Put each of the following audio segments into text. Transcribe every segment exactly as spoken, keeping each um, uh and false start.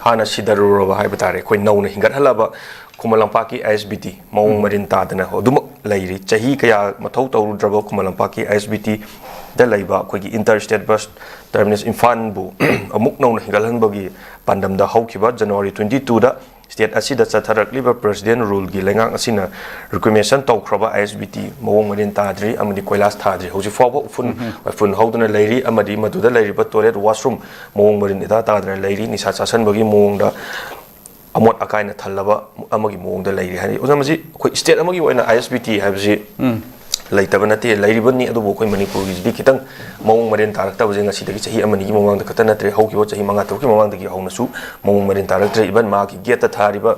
ꯍꯥꯟꯅ ꯁꯤꯗꯔꯨꯔꯕ ꯍꯥꯏꯕ ꯇꯥꯔꯦ, ꯑꯩꯈꯣꯏ ꯅꯧꯅ ꯍꯤꯡꯒꯠꯍꯜꯂꯕ ꯈꯨꯃꯟ ꯂꯝꯄꯥꯛꯀꯤ ꯑꯥꯏ ꯑꯦꯁ ꯕꯤ ꯇꯤ ꯃꯑꯣꯡ ꯃꯔꯤꯟ ꯇꯥꯗꯅ ꯑꯗꯨꯃꯛ ꯂꯩꯔꯤ꯫ ꯆꯍꯤ ꯀꯌꯥ ꯃꯊꯧ ꯇꯧꯔꯨꯗ꯭ꯔꯕ ꯈꯨꯃꯟ ꯂꯝꯄꯥꯛꯀꯤ ꯑꯥꯏ ꯑꯦꯁ ꯕꯤ ꯇꯤꯗ ꯂꯩꯕ ꯑꯩꯈꯣꯏꯒꯤ ꯏꯟꯇꯔ ꯁ꯭ꯇꯦꯠ ꯕꯁ ꯇꯔꯃꯤꯅꯁ ꯏꯝꯐꯥꯜꯕꯨ ꯑꯃꯨꯛ ꯅꯧꯅ ꯍꯤꯡꯒꯠꯍꯟꯕꯒꯤ ꯄꯥꯟꯗꯝꯗ ꯍꯧꯈꯤꯕ ꯖꯅꯋꯥꯔꯤ ꯇ꯭ꯋꯦꯟꯇꯤ ꯇꯨꯗ ꯁ꯭ꯇꯦꯠ ꯑꯁꯤꯗ ꯆꯠꯊꯔꯛꯂꯤꯕ ꯄ꯭ꯔꯦꯁꯤꯗꯦꯟ ꯔꯨꯜꯒꯤ ꯂꯩꯉꯥꯛ ꯑꯁꯤꯅ ꯔꯤꯀꯃꯦꯟꯗꯦꯁꯟ ꯇꯧꯈ꯭ꯔꯕ ꯑꯥꯏ ꯑꯦꯁ ꯕꯤ ꯇꯤ ꯃꯑꯣꯡ ꯃꯔꯤꯟ ꯇꯥꯗ꯭ꯔꯤ ꯑꯃꯗꯤ ꯀꯣꯏꯂꯥꯁ ꯊꯥꯗ꯭ꯔꯤ꯫ ꯍꯧꯖꯤꯛ ꯐꯥꯎꯕ ꯎꯐꯨꯟ ꯋꯥꯏꯐꯨꯟ ꯍꯧꯗꯨꯅ ꯂꯩꯔꯤ ꯑꯃꯗꯤ ꯃꯗꯨꯗ ꯂꯩꯔꯤꯕ ꯇꯣꯏꯂꯦꯠ ꯋꯥꯁꯔꯨꯝ ꯃꯑꯣꯡ ꯃꯔꯤꯟ ꯏꯇꯥ ꯇꯥꯗꯅ ꯂꯩꯔꯤ꯫ ꯅꯤꯁꯥ ꯆꯥꯁꯟꯕꯒꯤ ꯃꯑꯣꯡꯗ ꯑꯃꯣꯠ ꯑꯀꯥꯏꯅ ꯊꯜꯂꯕ ꯑꯃꯒꯤ ꯃꯑꯣꯡꯗ ꯂꯩꯔꯤ ꯍꯥꯏꯅ꯫ ꯑꯣꯖꯥ, ꯃꯁꯤ ꯑꯩꯈꯣꯏ ꯁ꯭ꯇꯦꯠ ꯑꯃꯒꯤ ꯑꯣꯏꯅ ꯑꯥꯏ ꯑꯦꯁ ꯕꯤ ꯇꯤ ꯍꯥꯏꯕꯁꯤ ꯂꯩꯇꯕ ꯅꯠꯇꯦ, ꯂꯩꯔꯤꯕꯅꯤ꯫ ꯑꯗꯨꯕꯨ ꯑꯩꯈꯣꯏ ꯃꯅꯤꯄꯨꯔꯒꯤꯁꯤꯗꯤ ꯈꯤꯇꯪ ꯃꯑꯣꯡ ꯃꯔꯤꯟ ꯇꯥꯔꯛꯇꯕꯁꯦ ꯉꯁꯤꯗꯒꯤ ꯆꯍꯤ ꯑꯃꯅꯤꯒꯤ ꯃꯃꯥꯡꯗ ꯈꯛꯇ ꯅꯠꯇ꯭ꯔꯦ, ꯍꯧꯈꯤꯕ ꯆꯍꯤ ꯃꯉꯥ ꯇꯔꯨꯛꯀꯤ ꯃꯃꯥꯡꯗꯒꯤ ꯍꯧꯅꯁꯨ ꯃꯑꯣꯡ ꯃꯔꯤꯟ ꯇꯥꯔꯛꯇ꯭ꯔꯦ꯫ ꯏꯚꯟ ꯃꯥꯒꯤ ꯒꯦꯠꯇ ꯊꯥꯔꯤꯕ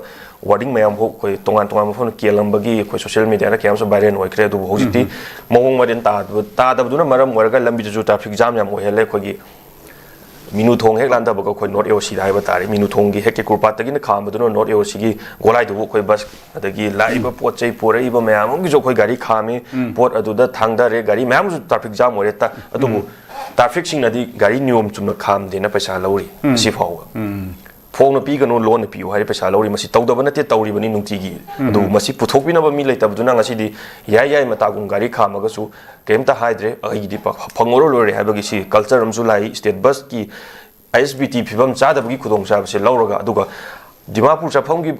ꯋꯥꯔꯗꯤꯡ ꯃꯌꯥꯝ ꯐꯥꯎ ꯑꯩꯈꯣꯏ ꯇꯣꯉꯥꯟ ꯇꯣꯉꯥꯟꯕ ꯃꯐꯝꯗ ꯀꯦꯜꯂꯝꯕꯒꯤ ꯑꯩꯈꯣꯏ ꯁꯣꯁꯤꯌꯦꯜ ꯃꯦꯗꯤꯌꯥꯗ ꯀꯌꯥ ꯑꯃꯁꯨ ꯚꯥꯏꯔꯦꯜ ꯑꯣꯏꯈ꯭ꯔꯦ꯫ ꯑꯗꯨꯕꯨ ꯍꯧꯖꯤꯛꯇꯤ ꯃꯑꯣꯡ ꯃꯔꯤꯟ ꯇꯥꯗꯕ-, ꯇꯥꯗꯕꯗꯨꯅ ꯃꯔꯝ ꯑꯣꯏꯔꯒ ꯂꯝꯕꯤꯗꯁꯨ ꯇ꯭ꯔꯥꯐꯤꯛ ꯖꯥꯝ ꯌꯥꯝ ꯑꯣꯏꯍꯜꯂꯦ꯫ ꯑꯩꯈꯣꯏꯒꯤ ꯃꯤꯅꯨ ꯊꯣꯡ ꯍꯦꯛ ꯂꯥꯟꯊꯕꯒ ꯑꯩꯈꯣꯏ ꯅꯣꯔꯠ ꯑꯦ ꯑꯣ ꯁꯤꯗ ꯍꯥꯏꯕ ꯇꯥꯔꯦ, ꯃꯤꯅꯨ ꯊꯣꯡꯒꯤ ꯍꯦꯛ ꯀꯦꯀꯨꯔꯄꯥꯠꯇꯒꯤꯅ ꯈꯥꯝꯕꯗꯨꯅ ꯅꯣꯔꯠ ꯑꯦ ꯑꯣ ꯁꯤꯒꯤ ꯒꯣꯂꯥꯏꯗꯨꯕꯨ ꯑꯩꯈꯣꯏ ꯕꯁ ꯑꯗꯒꯤ ꯂꯥꯛꯏꯕ ꯄꯣꯠ ꯆꯩ ꯄꯨꯔꯛꯏꯕ ꯃꯌꯥꯝ ꯑꯃꯒꯤꯁꯨ ꯑꯩꯈꯣꯏ ꯒꯥꯔꯤ ꯈꯥꯝꯃꯤ, ꯄꯣꯠ ꯑꯗꯨꯗ ꯊꯥꯡꯊꯔꯦ, ꯒꯥꯔꯤ ꯃꯌꯥꯝꯁꯨ ꯇ꯭ꯔꯥꯐꯤꯛ ꯖꯥꯝ ꯑꯣꯏꯔꯦ꯫ ꯇ-, ꯑꯗꯨꯕꯨ ꯇ꯭ꯔꯥꯐꯤꯛꯁꯤꯡꯅꯗꯤ ꯒꯥꯔꯤ ꯅꯤꯌꯣꯝ ꯆꯨꯝꯅ ꯈꯥꯝꯗꯦꯅ ꯄꯩꯁꯥ ꯂꯧꯔꯤ ꯉꯁꯤ ꯐꯥꯎꯕ꯫ ꯐꯣꯡꯅ ꯄꯤꯒꯅꯨ, ꯂꯣꯟꯅ ꯄꯤꯌꯨ ꯍꯥꯏꯔꯦ, ꯄꯩꯁꯥ ꯂꯧꯔꯤ꯫ ꯃꯁꯤ ꯇꯧꯗꯕ ꯅꯠꯇꯦ, ꯇꯧꯔꯤꯕꯅꯤ ꯅꯨꯡꯇꯤꯒꯤ꯫ ꯑꯗꯨꯕꯨ ꯃꯁꯤ ꯄꯨꯊꯣꯛꯄꯤꯅꯕ ꯃꯤ ꯂꯩꯇꯕꯗꯨꯅ ꯉꯁꯤꯗꯤ ꯌꯥꯏ ꯌꯥꯏ ꯃꯇꯥꯒꯨꯝ ꯒꯥꯔꯤ ꯈꯥꯝꯃꯒꯁꯨ ꯀꯔꯤꯝꯇ ꯍꯥꯏꯗ꯭ꯔꯦ, ꯑꯩꯒꯤꯗꯤ ꯐ-, ꯐꯪꯉꯔꯣꯏ ꯂꯣꯏꯔꯦ ꯍꯥꯏꯕꯒꯤ ꯁꯤ ꯀꯜꯆꯔ ꯑꯃꯁꯨ ꯂꯥꯛꯏ꯫ ꯁ꯭ꯇꯦꯠ ꯕꯁꯀꯤ ꯑꯥꯏ ꯑꯦꯁ ꯕꯤ ꯇꯤ ꯐꯤꯕꯝ ꯆꯥꯗꯕꯒꯤ ꯈꯨꯗꯣꯡꯆꯥꯕꯁꯦ ꯂꯧꯔꯒ, ꯑꯗꯨꯒ ꯗꯤꯃꯥꯄꯨꯔ ꯆꯠꯐꯝꯒꯤ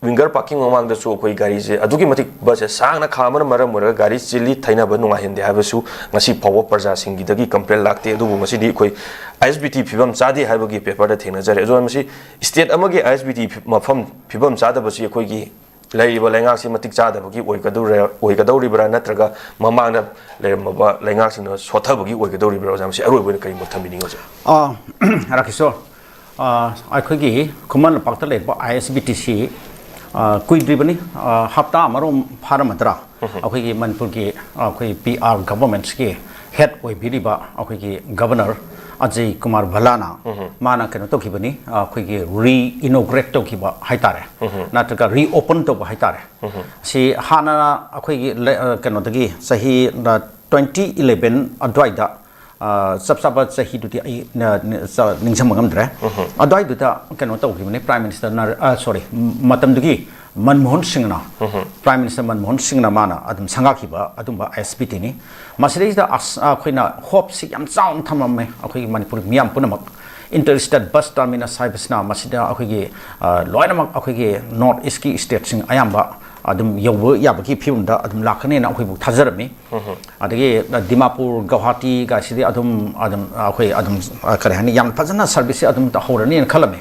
ꯋꯤꯡꯒꯔ ꯄꯥꯔꯀꯤꯡ ꯃꯃꯥꯡꯗꯁꯨ ꯑꯩꯈꯣꯏ ꯒꯥꯔꯤꯁꯦ ꯑꯗꯨꯛꯀꯤ ꯃꯇꯤꯛ ꯕꯁꯁꯦ ꯁꯥꯡꯅ ꯈꯥꯝꯕꯅ ꯃꯔꯝ ꯑꯣꯏꯔꯒ ꯒꯥꯔꯤ ꯆꯤꯜꯂꯤ, ꯊꯩꯅꯕ ꯅꯨꯡꯉꯥꯏꯍꯟꯗꯦ ꯍꯥꯏꯕꯁꯨ ꯉꯁꯤ ꯐꯥꯎꯕ ꯄ꯭ꯔꯖꯥꯁꯤꯡꯒꯤꯗꯒꯤ ꯀꯝꯄ꯭ꯂꯦꯟ ꯂꯥꯛꯇꯦ꯫ ꯑꯗꯨꯕꯨ ꯉꯁꯤꯗꯤ ꯑꯩꯈꯣꯏ ꯑꯥꯏ ꯑꯦꯁ ꯕꯤ ꯇꯤ ꯐꯤꯕꯝ ꯆꯥꯗꯦ ꯍꯥꯏꯕꯒꯤ ꯄꯦꯄꯔꯗ ꯊꯦꯡꯅꯖꯔꯦ꯫ ꯑꯗꯨꯅ ꯃꯁꯤ ꯁ꯭ꯇꯦꯠ ꯑꯃꯒꯤ ꯑꯥꯏ ꯑꯦꯁ ꯕꯤ ꯇꯤ ꯐꯤ-, ꯃꯐꯝ ꯐꯤꯕꯝ ꯆꯥꯗꯕꯁꯤ ꯑꯩꯈꯣꯏꯒꯤ ꯂꯩꯔꯤꯕ ꯂꯩꯉꯥꯛꯁꯤ ꯃꯇꯤꯛ ꯆꯥꯗꯕꯒꯤ ꯑꯣꯏꯒꯗꯧꯔ-, ꯑꯣꯏꯒꯗꯧꯔꯤꯕ꯭ꯔꯥ, ꯅꯠꯇ꯭ꯔꯒ ꯃꯃꯥꯡꯗ ꯂꯩꯔꯝꯃꯕ ꯂꯩꯉꯥꯛꯁꯤꯡꯅ ꯁꯣꯠꯊꯕꯒꯤ ꯑꯣꯏꯒꯗꯧꯔꯤꯕ꯭ꯔꯥ? ꯑꯣꯖꯥ, ꯃꯁꯤ ꯑꯔꯣꯏꯕ ꯑꯣꯏꯅ ꯀꯔꯤ ꯃꯣꯠ ꯊꯝꯕꯤꯅꯤꯡꯉꯤ, ꯑꯣꯖꯥ? ꯑ, ꯔꯥꯀꯤꯁꯣꯔ, ꯑ, ꯑꯩꯈꯣꯏꯒꯤ ꯈꯨꯃꯟ ꯂꯝꯄꯥꯛꯇ ꯂꯩꯕ ꯑꯥꯏ ꯑꯦꯁ ꯕꯤ ꯇꯤ ꯁꯤ, ꯑ, ꯀꯨꯏꯗ꯭ꯔꯤꯕꯅꯤ, ꯑ, ꯍꯞꯇꯥ ꯑꯃꯔꯣꯝ ꯐꯥꯔꯝꯃꯗ꯭ꯔꯥ? ꯑꯩꯈꯣꯏꯒꯤ ꯃꯅꯤꯄꯨꯔꯒꯤ, ꯑ, ꯑꯩꯈꯣꯏ ꯄꯤ ꯑꯥꯔ ꯒꯚꯔꯟꯃꯦꯟꯠꯁꯀꯤ ꯍꯦꯗ ꯑꯣꯏꯕꯤꯔꯤꯕ ꯑꯩꯈꯣꯏꯒꯤ ꯒꯚꯔꯅꯔ ꯑꯖꯌ ꯀꯨꯃꯥꯔ ꯚꯜꯂꯥꯅ ꯃꯥꯅ ꯀꯩꯅꯣ ꯇꯧꯈꯤꯕꯅꯤ, ꯑ, ꯑꯩꯈꯣꯏꯒꯤ ꯔꯤ ꯏꯅꯣꯒ꯭ꯔꯦꯠ ꯇꯧꯈꯤꯕ ꯍꯥꯏꯇꯥꯔꯦ, ꯅꯠꯇ꯭ꯔꯒ ꯔꯤ ꯑꯣꯄꯟ ꯇꯧꯕ ꯍꯥꯏꯇꯥꯔꯦ꯫ ꯁꯤ ꯍꯥꯟꯅ ꯑꯩꯈꯣꯏꯒꯤ ꯂꯩ-, ꯑ, ꯀꯩꯅꯣꯗꯒꯤ ꯆꯍꯤ, ꯑ, ꯇ꯭ꯋꯦꯟꯇꯤ ꯏꯂꯦꯚꯦꯟ ꯑꯗꯨꯋꯥꯏꯗ ꯑ, ꯆꯞ ꯆꯥꯕ ꯆꯍꯤꯗꯨꯗꯤ ꯑꯩ ꯅ- ꯅ- ꯆ- ꯅꯤꯡꯁꯤꯡꯕ ꯉꯝꯗ꯭ꯔꯦ꯫ ꯑꯗꯨꯋꯥꯏꯗꯨꯗ ꯀꯩꯅꯣ ꯇꯧꯈꯤꯕꯅꯤ, ꯄ꯭ꯔꯥꯏꯝ ꯃꯤꯅꯤꯁꯇꯔ ꯅꯔ- ꯑ, ꯁꯣꯔꯤ, ꯃꯇꯝꯗꯨꯒꯤ ꯃꯟꯃꯣꯍꯟ ꯁꯤꯡꯅ, ꯄ꯭ꯔꯥꯏꯝ ꯃꯤꯅꯤꯁꯇꯔ ꯃꯟꯃꯣꯍꯟ ꯁꯤꯡꯅ ꯃꯥꯅ ꯑꯗꯨꯝ ꯁꯪꯒꯥꯈꯤꯕ ꯑꯗꯨꯝꯕ ꯑꯥꯏ ꯑꯦꯁ ꯄꯤ ꯇꯤꯅꯤ꯫ ꯃꯁꯤꯗꯩꯁꯤꯗ ꯑꯁ- ꯑꯩꯈꯣꯏꯅ ꯍꯣꯞꯁꯤ ꯌꯥꯝ ꯆꯥꯎꯅ ꯊꯝꯃꯝꯃꯦ, ꯑꯩꯈꯣꯏꯒꯤ ꯃꯅꯤꯄꯨꯔ ꯃꯤꯌꯥꯝ ꯄꯨꯝꯅꯃꯛ꯫ ꯏꯟꯇꯔ ꯁ꯭ꯇꯦꯠ ꯕꯁ ꯇꯔꯃꯤꯅꯁ ꯍꯥꯏꯕꯁꯤꯅ ꯃꯁꯤꯗ ꯑꯩꯈꯣꯏꯒꯤ, ꯑ, ꯂꯣꯏꯅꯃꯛ ꯑꯩꯈꯣꯏꯒꯤ ꯅꯣꯔꯠ ꯏꯁꯀꯤ ꯁ꯭ꯇꯦꯠꯁꯤꯡ ꯑꯌꯥꯝꯕ ꯑꯗꯨꯝ ꯌꯧꯕ ꯌꯥꯕꯒꯤ ꯐꯤꯕꯝꯗ ꯑꯗꯨꯝ ꯂꯥꯛꯀꯅꯦꯅ ꯑꯩꯈꯣꯏꯕꯨ ꯊꯥꯖꯔꯝꯃꯤ꯫ ꯑꯗꯒꯤ ꯗꯤꯃꯥꯄꯨꯔ, ꯒꯧꯍꯥꯇꯤ ꯒꯥꯏꯁꯤꯗꯤ ꯑꯗꯨꯝ, ꯑꯗꯨꯝ ꯑꯩꯈꯣꯏ ꯑꯗꯨꯝ, ꯑ, ꯀꯔꯤ ꯍꯥꯏꯅꯤ, ꯌꯥꯝ ꯐꯖꯅ ꯁꯔꯚꯤꯁꯁꯦ ꯑꯗꯨꯝ ꯍꯧꯔꯅꯤꯅ ꯈꯜꯂꯝꯃꯤ꯫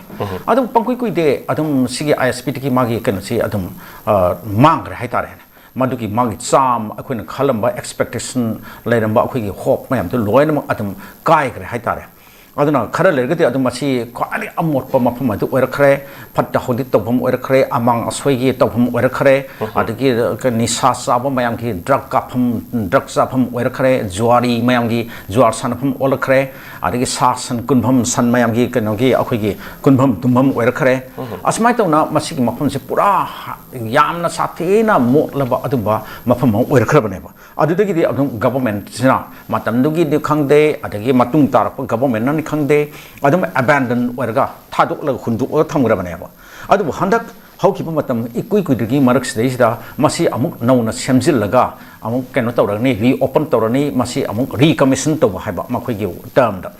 ꯑꯗꯨ ꯄꯪꯀꯨꯏ ꯀꯨꯏꯗꯦ, ꯑꯗꯨꯝ ꯁꯤꯒꯤ ꯑꯥꯏ ꯑꯦꯁ ꯄꯤ ꯇꯤꯒꯤ ꯃꯥꯒꯤ ꯀꯩꯅꯣꯁꯤ ꯑꯗꯨꯝ, ꯑ, ꯃꯥꯡꯈ꯭ꯔꯦ ꯍꯥꯏꯇꯥꯔꯦꯅꯦ꯫ ꯃꯗꯨꯒꯤ ꯃꯥꯒꯤ ꯆꯥꯝ ꯑꯩꯈꯣꯏꯅ ꯈꯜꯂꯝꯕ, ꯑꯦꯛꯁꯄꯦꯛꯇꯦꯁꯟ ꯂꯩꯔꯝꯕ ꯑꯩꯈꯣꯏꯒꯤ ꯍꯣꯞ ꯃꯌꯥꯝꯗꯨ ꯂꯣꯏꯅꯃꯛ ꯑꯗꯨꯝ ꯀꯥꯏꯈ꯭ꯔꯦ ꯍꯥꯏꯇꯥꯔꯦ꯫ ꯑꯗꯨꯅ ꯈꯔ ꯂꯩꯔꯒꯗꯤ ꯑꯗꯨꯝ ꯃꯁꯤ ꯈ꯭ꯋꯥꯏꯗꯒꯤ ꯑꯃꯣꯠꯄ ꯃꯐꯝ ꯑꯗꯨ ꯑꯣꯏꯔꯛꯈ꯭ꯔꯦ, ꯐꯠꯇ ꯍꯥꯎꯗꯤ ꯇꯧꯐꯝ ꯑꯣꯏꯔꯛꯈ꯭ꯔꯦ, ꯑꯃꯥꯡ ꯑꯁꯣꯏꯒꯤ ꯇꯧꯐꯝ ꯑꯣꯏꯔꯛꯈ꯭ꯔꯦ, ꯑꯗꯒꯤ ꯅꯤꯁꯥ ꯆꯥꯕ ꯃꯌꯥꯝꯒꯤ ꯗ꯭ꯔꯒ ꯀꯥꯞꯐꯝ, ꯗ꯭ꯔꯒ ꯆꯥꯐꯝ ꯑꯣꯏꯔꯛꯈ꯭ꯔꯦ, ꯖꯨꯋꯥꯔꯤ ꯃꯌꯥꯝꯒꯤ ꯖꯨꯋꯥꯔ ꯁꯥꯟꯅꯐꯝ ꯑꯣꯜꯂꯛꯈ꯭ꯔꯦ, ꯑꯗꯒꯤ ꯁꯥ ꯁꯟ ꯀꯨꯟꯐꯝ, ꯁꯟ ꯃꯌꯥꯝꯒꯤ ꯀꯩꯅꯣꯒꯤ ꯑꯩꯈꯣꯏꯒꯤ ꯀꯨꯟꯐꯝ ꯇꯨꯝꯐꯝ ꯑꯣꯏꯔꯛꯈ꯭ꯔꯦ꯫ ꯑꯁꯨꯃꯥꯏꯅ ꯇꯧꯅ ꯃꯁꯤꯒꯤ ꯃꯐꯝꯁꯦ ꯄꯨꯔꯥ ꯌꯥꯝꯅ ꯁꯥꯊꯤꯅ ꯃꯣꯠꯂꯕ ꯑꯗꯨꯝꯕ ꯃꯐꯝ ꯑꯃ ꯑꯣꯏꯔꯛꯈ꯭ꯔꯕꯅꯦꯕ꯫ ꯑꯗꯨꯗꯒꯤꯗꯤ ꯑꯗꯨꯝ ꯒꯚꯔꯟꯃꯦꯟꯠꯁꯤꯅ ꯃꯇꯝꯗꯨꯒꯤꯗꯤ ꯈꯪꯗꯦ, ꯑꯗꯒꯤ ꯃꯇꯨꯡ ꯇꯥꯔꯛꯄ ꯒꯚꯔꯟꯃꯦꯟꯠꯅꯅꯤ ꯈꯪꯗꯦ, ꯑꯗꯨꯝ ꯑꯦꯕꯦꯟꯗꯟ ꯑꯣꯏꯔꯒ, ꯊꯥꯗꯣꯛꯂꯒ ꯍꯨꯟꯗꯣꯛꯂꯒ ꯊꯝꯈ꯭ꯔꯕꯅꯦꯕ꯫ ꯑꯗꯨꯕꯨ ꯍꯟꯗꯛ ꯍꯧꯈꯤꯕ ꯃꯇꯝ ꯏꯀꯨꯏ ꯀꯨꯏꯗ꯭ꯔꯤꯉꯩ ꯃꯔꯛꯁꯤꯗꯩꯁꯤꯗ ꯃꯁꯤ ꯑꯃꯨꯛ ꯅꯧꯅ ꯁꯦꯝꯖꯤꯜꯂꯒ ꯑꯃꯨꯛ ꯀꯩꯅꯣ ꯇꯧꯔꯅꯤ, ꯔꯤꯑꯣꯄꯟ ꯇꯧꯔꯅꯤ, ꯃꯁꯤ ꯑꯃꯨꯛ ꯔꯤꯀꯃꯤꯁꯟ ꯇꯧꯕ ꯍꯥꯏꯕ ꯃꯈꯣꯏꯒꯤ ꯇꯔꯝꯗ꯫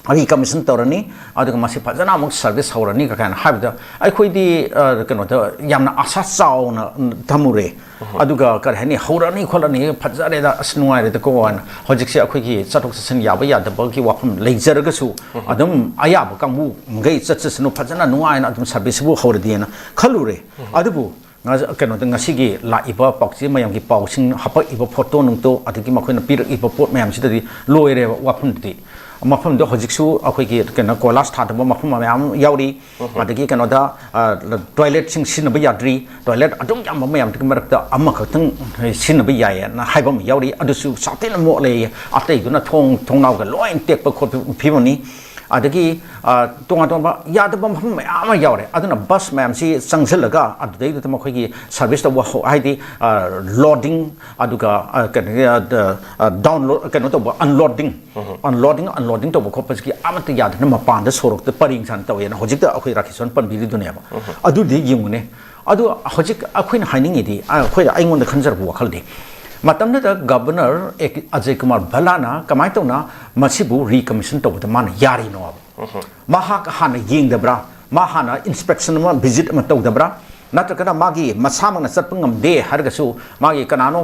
ꯔꯤꯀꯃꯤꯁꯟ ꯇꯧꯔꯅꯤ, ꯑꯗꯨꯒ ꯃꯁꯤ ꯐꯖꯅ ꯑꯃꯨꯛ ꯁꯔꯚꯤꯁ ꯍꯧꯔꯅꯤ ꯀꯥꯏꯅ ꯍꯥꯏꯕꯗ ꯑꯩꯈꯣꯏꯗꯤ, ꯑ, ꯀꯩꯅꯣꯗ ꯌꯥꯝꯅ ꯑꯥꯁꯥ ꯆꯥꯎꯅ ꯊꯝꯃꯨꯔꯦ꯫ ꯑꯗꯨꯒ ꯀꯔꯤ ꯍꯥꯏꯅꯤ, ꯍꯧꯔꯅꯤ ꯈꯣꯠꯂꯅꯤ, ꯐꯖꯔꯦꯗ, ꯑꯁ ꯅꯨꯡꯉꯥꯏꯔꯦꯗꯀꯣ ꯍꯥꯏꯅ꯫ ꯍꯧꯖꯤꯛꯁꯦ ꯑꯩꯈꯣꯏꯒꯤ ꯆꯠꯊꯣꯛ ꯆꯠꯁꯤꯟ ꯌꯥꯕ ꯌꯥꯗꯕꯒꯤ ꯋꯥꯐꯝ ꯂꯩꯖꯔꯒꯁꯨ, ꯑꯗꯨꯝ ꯑꯌꯥꯕ ꯀꯥꯡꯕꯨ ꯃꯈꯩ ꯆꯠꯆꯁꯅꯨ, ꯐꯖꯅ ꯅꯨꯡꯉꯥꯏꯅ ꯑꯗꯨꯝ ꯁꯔꯚꯤꯁꯁꯤꯕꯨ ꯍꯧꯔꯗꯤꯅ ꯈꯜꯂꯨꯔꯦ꯫ ꯑꯗꯨꯕꯨ ꯉ- ꯀꯩꯅꯣꯗ ꯉꯁꯤꯒꯤ ꯂꯥꯛꯏꯕ ꯄꯥꯎꯆꯦ ꯃꯌꯥꯝꯒꯤ ꯄꯥꯎꯁꯤꯡ, ꯍꯥꯄꯛꯏꯕ ꯐꯣꯇꯣ ꯅꯨꯡꯇꯣ, ꯑꯗꯒꯤ ꯃꯈꯣꯏꯅ ꯄꯤꯔꯛꯏꯕ ꯄꯣꯠ ꯃꯌꯥꯝꯁꯤꯗꯗꯤ ꯂꯣꯏꯔꯦꯕ ꯋꯥꯐꯝꯗꯨꯗꯤ꯫ ꯃꯐꯝꯗꯣ ꯍꯧꯖꯤꯛꯁꯨ ꯑꯩꯈꯣꯏꯒꯤ ꯀꯩꯅꯣ ꯀꯣꯏꯂꯥꯁ ꯊꯥꯗꯕ ꯃꯐꯝ ꯃꯌꯥꯝ ꯑꯃ ꯌꯥꯎꯔꯤ꯫ ꯑꯗꯒꯤ ꯀꯩꯅꯣꯗ, ꯑ, ꯇꯣꯏꯂꯦꯠꯁꯤꯡ ꯁꯤꯖꯤꯟꯅꯕ ꯌꯥꯗ꯭ꯔꯤ꯫ ꯇꯣꯏꯂꯦꯠ ꯑꯗꯨꯛ ꯌꯥꯝꯕ ꯃꯌꯥꯝꯗꯨꯒꯤ ꯃꯔꯛꯇ ꯑꯃꯈꯛꯇꯪ ꯁꯤꯖꯤꯟꯅꯕ ꯌꯥꯏꯌꯦꯅ ꯍꯥꯏꯕ ꯑꯃ ꯌꯥꯎꯔꯤ꯫ ꯑꯗꯨꯁꯨ ꯁꯥꯊꯤꯅ ꯃꯣꯠꯂꯦꯌꯦ꯫ ꯑꯇꯩꯗꯨꯅ ꯊꯣꯡ ꯊꯣꯡꯅꯥꯎꯒ ꯂꯣꯏ ꯇꯦꯛꯄ ꯈꯣꯠꯄ ꯐꯤꯕꯝꯅꯤ꯫ ꯑꯗꯒꯤ ꯇꯣꯉꯥꯟ ꯇꯣꯉꯥꯟꯕ ꯌꯥꯗꯕ ꯃꯐꯝ ꯃꯌꯥꯝ ꯑꯃ ꯌꯥꯎꯔꯦ꯫ ꯑꯗꯨꯅ ꯕꯁ ꯃꯌꯥꯝꯁꯤ ꯆꯪꯁꯤꯜꯂꯒ ꯑꯗꯨꯗꯩꯗꯨꯗ ꯃꯈꯣꯏꯒꯤ ꯁꯔꯚꯤꯁ ꯇꯧꯕ ꯍꯧ-, ꯍꯥꯏꯗꯤ ꯂꯣꯗꯤꯡ, ꯑꯗꯨꯒ ꯀꯩꯅꯣ ꯗꯥꯎꯟꯂꯣꯗ, ꯀꯩꯅꯣ ꯇꯧꯕ, ꯑꯟꯂꯣꯗꯤꯡ, ꯑꯟꯂꯣꯗꯤꯡ ꯑꯟꯂꯣꯗꯤꯡ ꯇꯧꯕ ꯈꯣꯠꯄꯁꯤꯒꯤ ꯑꯃꯠꯇ ꯌꯥꯗꯅ ꯃꯄꯥꯟꯗ ꯁꯣꯔꯣꯛꯇ ꯄꯔꯦꯡ ꯁꯥꯅ ꯇꯧꯋꯦꯅ ꯍꯧꯖꯤꯛꯇ ꯑꯩꯈꯣꯏ ꯔꯥꯀꯦꯁꯣꯔꯅ ꯄꯟꯕꯤꯔꯤꯗꯨꯅꯦꯕ꯫ ꯑꯗꯨꯗꯤ ꯌꯦꯡꯉꯨꯅꯦ꯫ ꯑꯗꯨ ꯍꯧꯖꯤꯛ ꯑꯩꯈꯣꯏꯅ ꯍꯥꯏꯅꯤꯡꯉꯤꯗꯤ, ꯑꯩꯈꯣꯏꯗ, ꯑꯩꯉꯣꯟꯗ ꯈꯟꯖꯔꯛꯄ ꯋꯥꯈꯜꯗꯤ, ꯃꯇꯝꯗꯨꯗ ꯒꯕꯔꯅꯔ ꯑꯦ-, ꯑꯖꯌ ꯀꯨꯃꯥꯔ ꯚꯜꯂꯥꯅ ꯀꯃꯥꯏꯅ ꯇꯧꯅ ꯃꯁꯤꯕꯨ ꯔꯤꯀꯃꯤꯁꯟ ꯇꯧꯕꯗ ꯃꯥꯅ ꯌꯥꯔꯤꯅꯣꯕ? ꯃꯍꯥꯛ ꯍꯥꯟꯅ ꯌꯦꯡꯗꯕ꯭ꯔꯥ? ꯃꯥ ꯍꯥꯟꯅ ꯏꯟꯁꯄꯦꯛꯁꯟ ꯑꯃ, ꯚꯤꯖꯤꯠ ꯑꯃ ꯇꯧꯗꯕ꯭ꯔꯥ? ꯅꯠꯇ꯭ꯔꯒꯅ ꯃꯥꯒꯤ ꯃꯁꯥꯃꯛꯅ ꯆꯠꯄ ꯉꯝꯗꯦ ꯍꯥꯏꯔꯒꯁꯨ ꯃꯥꯒꯤ ꯀꯅꯥꯅꯣ,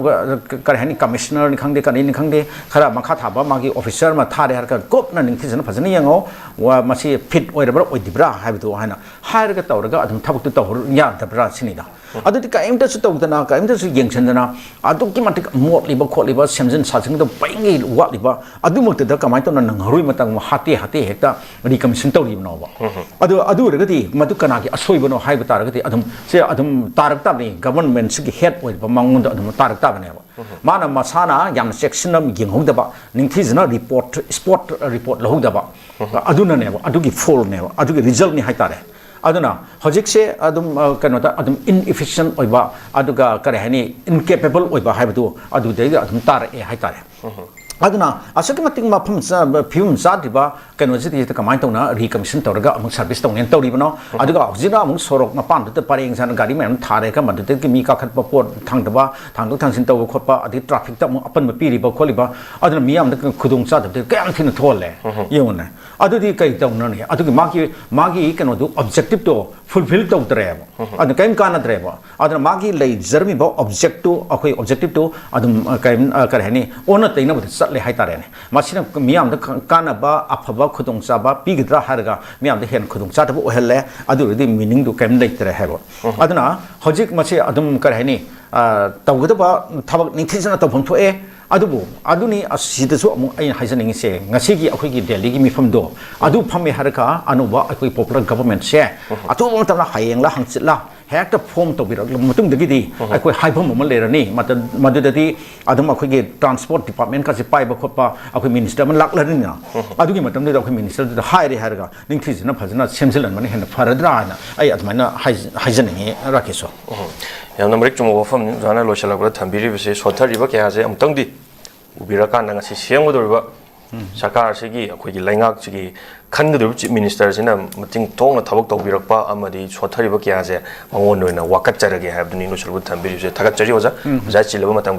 ꯀꯔꯤ ꯍꯥꯏꯅꯤ, ꯀꯃꯤꯁꯅꯔꯅꯤ ꯈꯪꯗꯦ, ꯀꯔꯤꯅꯤ ꯈꯪꯗꯦ, ꯈꯔ ꯃꯈꯥ ꯊꯥꯕ ꯃꯥꯒꯤ ꯑꯣꯐꯤꯁꯥꯔ ꯑꯃ ꯊꯥꯔꯦ ꯍꯥꯏꯔꯒ ꯀꯨꯞꯅ ꯅꯤꯡꯊꯤꯖꯅ ꯐꯖꯅ ꯌꯦꯡꯉꯣ, ꯋꯥ, ꯃꯁꯤ ꯐꯤꯠ ꯑꯣꯏꯔꯕ꯭ꯔꯥ ꯑꯣꯏꯗꯕ꯭ꯔꯥ ꯍꯥꯏꯕꯗꯨ ꯍꯥꯏꯅ ꯍꯥꯏꯔꯒ ꯇꯧꯔꯒ ꯑꯗꯨꯝ ꯊꯕꯛꯇꯨ ꯇꯧꯍꯧ ꯌꯥꯗꯕ꯭ꯔꯥ ꯁꯤꯅꯤꯗ꯫ ꯑꯗꯨꯗꯤ ꯀꯔꯤꯝꯇꯁꯨ ꯇꯧꯗꯅ, ꯀꯔꯤꯝꯇꯁꯨ ꯌꯦꯡꯁꯤꯟꯗꯅ, ꯑꯗꯨꯛꯀꯤ ꯃꯇꯤꯛ ꯃꯣꯠꯂꯤꯕ ꯈꯣꯠꯂꯤꯕ, ꯁꯦꯝꯖꯤꯟ ꯁꯥꯖꯤꯟꯒꯗꯕ ꯄꯩꯉꯩ ꯋꯥꯠꯂꯤꯕ, ꯑꯗꯨꯃꯛꯇꯗ ꯀꯃꯥꯏꯅ ꯇꯧꯅ ꯅꯪꯍꯧꯔꯣꯏ ꯃꯇꯝ ꯍꯥꯇꯦ ꯍꯥꯇꯦ ꯍꯦꯛꯇ ꯔꯤꯀꯃꯤꯁꯟ ꯇꯧꯔꯤꯕꯅꯣꯕ? ꯑꯗꯨ, ꯑꯗꯨ ꯑꯣꯏꯔꯒꯗꯤ ꯃꯗꯨ ꯀꯅꯥꯒꯤ ꯑꯁꯣꯏꯕꯅꯣ ꯍꯥꯏꯕ ꯇꯥꯔꯒꯗꯤ ꯑꯗꯨꯝ ꯁꯦ ꯑꯗꯨꯝ ꯇꯥꯔꯛ ꯇꯥꯕꯅꯤ, ꯒꯚꯔꯟꯃꯦꯟꯁꯤꯒꯤ ꯍꯦꯗ ꯑꯣꯏꯔꯤꯕ ꯃꯉꯣꯟꯗ ꯑꯗꯨꯝ ꯇꯥꯔꯛ ꯇꯥꯕꯅꯦꯕ꯫ ꯃꯥꯅ ꯃꯁꯥꯅ ꯌꯥꯝꯅ ꯆꯦꯛꯁꯤꯟꯅ ꯌꯦꯡꯍꯧꯗꯕ, ꯅꯤꯡꯊꯤꯖꯅ ꯔꯤꯄꯣꯔꯠ, ꯁ꯭ꯄꯣꯠ ꯔꯤꯄꯣꯔꯠ ꯂꯧꯍꯧꯗꯕ, ꯑꯗꯨꯅꯅꯦꯕ, ꯑꯗꯨꯒꯤ ꯐꯣꯜꯅꯦꯕ, ꯑꯗꯨꯒꯤ ꯔꯤꯖꯜꯠꯅꯤ ꯍꯥꯏꯇꯥꯔꯦ꯫ ꯑꯗꯨꯅ ꯍꯧꯖꯤꯛꯁꯦ ꯑꯗꯨꯝ, ꯑ, ꯀꯩꯅꯣꯗ ꯑꯗꯨꯝ ꯏꯟꯏꯐꯤꯁꯤꯌꯦꯟ ꯑꯣꯏꯕ, ꯑꯗꯨꯒ ꯀꯔꯤ ꯍꯥꯏꯅꯤ, ꯏꯟꯀꯦꯄꯦꯕꯜ ꯑꯣꯏꯕ ꯍꯥꯏꯕꯗꯨ ꯑꯗꯨꯗꯩꯗ ꯑꯗꯨꯝ ꯇꯥꯔꯛꯑꯦ ꯍꯥꯏꯇꯥꯔꯦ꯫ ꯑꯗꯨꯅ ꯑꯁꯨꯛꯀꯤ ꯃꯇꯤꯛ ꯃꯐꯝ ꯆꯥ-, ꯐꯤꯕꯝ ꯆꯥꯗ꯭ꯔꯤꯕ ꯀꯩꯅꯣꯁꯤꯗꯩꯁꯤꯗ ꯀꯃꯥꯏꯅ ꯇꯧꯅ ꯔꯤꯀꯃꯤꯁꯟ ꯇꯧꯔꯒ ꯑꯃꯨꯛ ꯁꯔꯚꯤꯁ ꯇꯧꯅꯦꯅ ꯇꯧꯔꯤꯕꯅꯣ? ꯑꯗꯨꯒ ꯍꯧꯖꯤꯛꯅ ꯑꯃꯨꯛ ꯁꯣꯔꯣꯛ ꯃꯄꯥꯟꯗꯨꯗ ꯄꯔꯦꯡ ꯁꯥꯅ ꯒꯥꯔꯤ ꯃꯌꯥꯝ ꯊꯥꯔꯦꯒ, ꯃꯗꯨꯗꯒꯤ ꯃꯤ ꯀꯥꯈꯠꯄ, ꯄꯣꯠ ꯊꯥꯡꯗꯕ, ꯊꯥꯡꯗꯣꯛ ꯊꯥꯡꯖꯤꯟ ꯇꯧꯕ ꯈꯣꯠꯄ, ꯑꯗꯩ ꯇ꯭ꯔꯥꯐꯤꯛꯇ ꯑꯃꯨꯛ ꯑꯄꯟꯕ ꯄꯤꯔꯤꯕ ꯈꯣꯠꯂꯤꯕ, ꯑꯗꯨꯅ ꯃꯤꯌꯥꯝꯗ ꯈꯨꯗꯣꯡ ꯆꯥꯗꯕꯗꯤ ꯀꯌꯥꯝ ꯊꯤꯅ ꯊꯣꯛꯍꯜꯂꯦ꯫ ꯌꯦꯡꯉꯨꯅꯦ꯫ ꯑꯗꯨꯗꯤ ꯀꯔꯤ ꯇꯧꯅꯅꯤ? ꯑꯗꯨꯒꯤ ꯃꯥꯒꯤ, ꯃꯥꯒꯤ ꯀꯩꯅꯣꯗꯨ, ꯑꯣꯕꯖꯦꯛꯇꯤꯞꯇꯣ ꯐꯨꯜꯐꯤꯜ ꯇꯧꯗ꯭ꯔꯦꯕ꯫ ꯑꯗꯨꯅ ꯀꯔꯤꯝ ꯀꯥꯟꯅꯗ꯭ꯔꯦꯕ꯫ ꯑꯗꯨꯅ ꯃꯥꯒꯤ ꯂꯩꯖꯔꯝꯃꯤꯕ ꯑꯣꯕꯖꯦꯛꯇꯨ, ꯑꯩꯈꯣꯏ ꯑꯣꯕꯖꯦꯛꯇꯤꯞꯇꯨ ꯑꯗꯨꯝ, ꯑ, ꯀꯔꯤ, ꯑ, ꯀꯔꯤ ꯍꯥꯏꯅꯤ, ꯑꯣꯟꯅ ꯇꯩꯅꯕꯗ ꯆꯠꯂꯦ ꯍꯥꯏꯇꯥꯔꯦꯅꯦ꯫ ꯃꯁꯤꯅ ꯃꯤꯌꯥꯝꯗ ꯀ-, ꯀꯥꯟꯅꯕ, ꯑꯐꯕ ꯈꯨꯗꯣꯡꯆꯥꯕ ꯄꯤꯒꯗ꯭ꯔꯥ ꯍꯥꯏꯔꯒ ꯃꯤꯌꯥꯝꯗ ꯍꯦꯟꯅ ꯈꯨꯗꯣꯡꯆꯥꯗꯕ ꯑꯣꯏꯍꯜꯂꯦ꯫ ꯑꯗꯨ ꯑꯣꯏꯔꯗꯤ ꯃꯤꯅꯤꯡꯗꯨ ꯀꯔꯤꯝ ꯂꯩꯇ꯭ꯔꯦ ꯍꯥꯏꯕ꯫ ꯑꯗꯨꯅ ꯍꯧꯖꯤꯛ ꯃꯁꯤ ꯑꯗꯨꯝ, ꯀꯔꯤ ꯍꯥꯏꯅꯤ, ꯑ, ꯇꯧꯒꯗꯕ ꯊꯕꯛ ꯅꯤꯡꯊꯤꯖꯅ ꯇꯧꯐꯝ ꯊꯣꯛꯑꯦ꯫ ꯑꯗꯨꯕꯨ ꯑꯗꯨꯅꯤ, ꯑꯁꯤꯗꯁꯨ ꯑꯃꯨꯛ ꯑꯩꯅ ꯍꯥꯏꯖꯅꯤꯡꯉꯤꯁꯦ, ꯉꯁꯤꯒꯤ ꯑꯩꯈꯣꯏꯒꯤ ꯗꯦꯜꯂꯤꯒꯤ ꯃꯤꯐꯝꯗꯣ ꯑꯗꯨ ꯐꯝꯃꯦ ꯍꯥꯏꯔꯒ ꯑꯅꯧꯕ ꯑꯩꯈꯣꯏ ꯄꯣꯄꯨꯂꯔ ꯒꯚꯔꯟꯃꯦꯟꯠꯁꯦ ꯑꯊꯨꯕ ꯃꯇꯝꯗ, ꯍꯌꯦꯡꯂ ꯍꯪꯆꯤꯠꯂ ꯍꯦꯛꯇ ꯐꯣꯝ ꯇꯧꯕꯤꯔꯛꯂꯕ ꯃꯇꯨꯡꯗꯒꯤꯗꯤ ꯑꯩꯈꯣꯏ ꯍꯥꯏꯐꯝ ꯑꯃ ꯂꯩꯔꯅꯤ꯫ ꯃꯇꯝ ꯃꯗꯨꯗꯗꯤ ꯑꯗꯨꯝ ꯑꯩꯈꯣꯏꯒꯤ ꯇ꯭ꯔꯥꯟꯁꯄꯣꯔꯠ ꯗꯤꯄꯥꯔꯠꯃꯦꯟꯀꯁꯦ ꯄꯥꯏꯕ ꯈꯣꯠꯄ ꯑꯩꯈꯣꯏ ꯃꯤꯅꯤꯁꯇꯔ ꯑꯃ ꯂꯥꯛꯂꯅꯤꯅ, ꯑꯗꯨꯒꯤ ꯃꯇꯝꯗꯨꯗ ꯑꯩꯈꯣꯏ ꯃꯤꯅꯤꯁꯇꯔꯗꯨꯗ ꯍꯥꯏꯔꯦ ꯍꯥꯏꯔꯒ ꯅꯤꯡꯊꯤꯖꯅ ꯐꯖꯅ ꯁꯦꯝꯖꯤꯜꯍꯟꯕꯅ ꯍꯦꯟꯅ ꯐꯔꯗ꯭ꯔꯥ ꯍꯥꯏꯅ ꯑꯩ ꯑꯗꯨꯃꯥꯏꯅ ꯍꯥꯏꯖ- ꯍꯥꯏꯖꯅꯤꯡꯉꯤ, ꯔꯥꯀꯦꯁꯁꯨ꯫ ꯌꯥꯝꯅ ꯃꯔꯤꯛ ꯆꯨꯝꯕ ꯋꯥꯐꯝꯅꯤ ꯑꯣꯖꯥꯅ ꯂꯣꯏꯁꯤꯜꯂꯛꯄꯗ ꯊꯝꯕꯤꯔꯤꯕꯁꯦ꯫ ꯁꯣꯠꯊꯔꯤꯕ ꯀꯌꯥꯁꯦ ꯑꯃꯨꯛꯇꯪꯗꯤ ꯎꯕꯤꯔꯀꯥꯟꯗ ꯉꯁꯤ ꯁꯦꯝꯒꯗꯧꯔꯤꯕ ꯁꯔꯀꯥꯔꯁꯤꯒꯤ, ꯑꯩꯈꯣꯏꯒꯤ ꯂꯩꯉꯥꯛꯁꯤꯒꯤ ꯈꯟꯒꯗꯧꯔꯤꯕ ꯆꯤꯐ ꯃꯤꯅꯤꯁꯇꯔꯁꯤꯅ ꯃꯇꯤꯡ ꯊꯣꯛꯅ ꯊꯕꯛ ꯇꯧꯕꯤꯔꯛꯄ ꯑꯃꯗꯤ ꯁꯣꯠꯊꯔꯤꯕ ꯀꯌꯥꯁꯦ ꯃꯉꯣꯟꯗ ꯑꯣꯏꯅ ꯋꯥꯀꯠꯆꯔꯒꯦ ꯍꯥꯏꯕꯗꯨꯅꯤ ꯂꯣꯏꯁꯤꯜꯂꯛꯄꯗ ꯊꯝꯕꯤꯔꯤꯕꯁꯦ꯫ ꯊꯥꯒꯠꯆꯔꯤ ꯑꯣꯖꯥ꯫ ꯑꯣꯖꯥ ꯆꯤꯜꯂꯕ ꯃꯇꯝ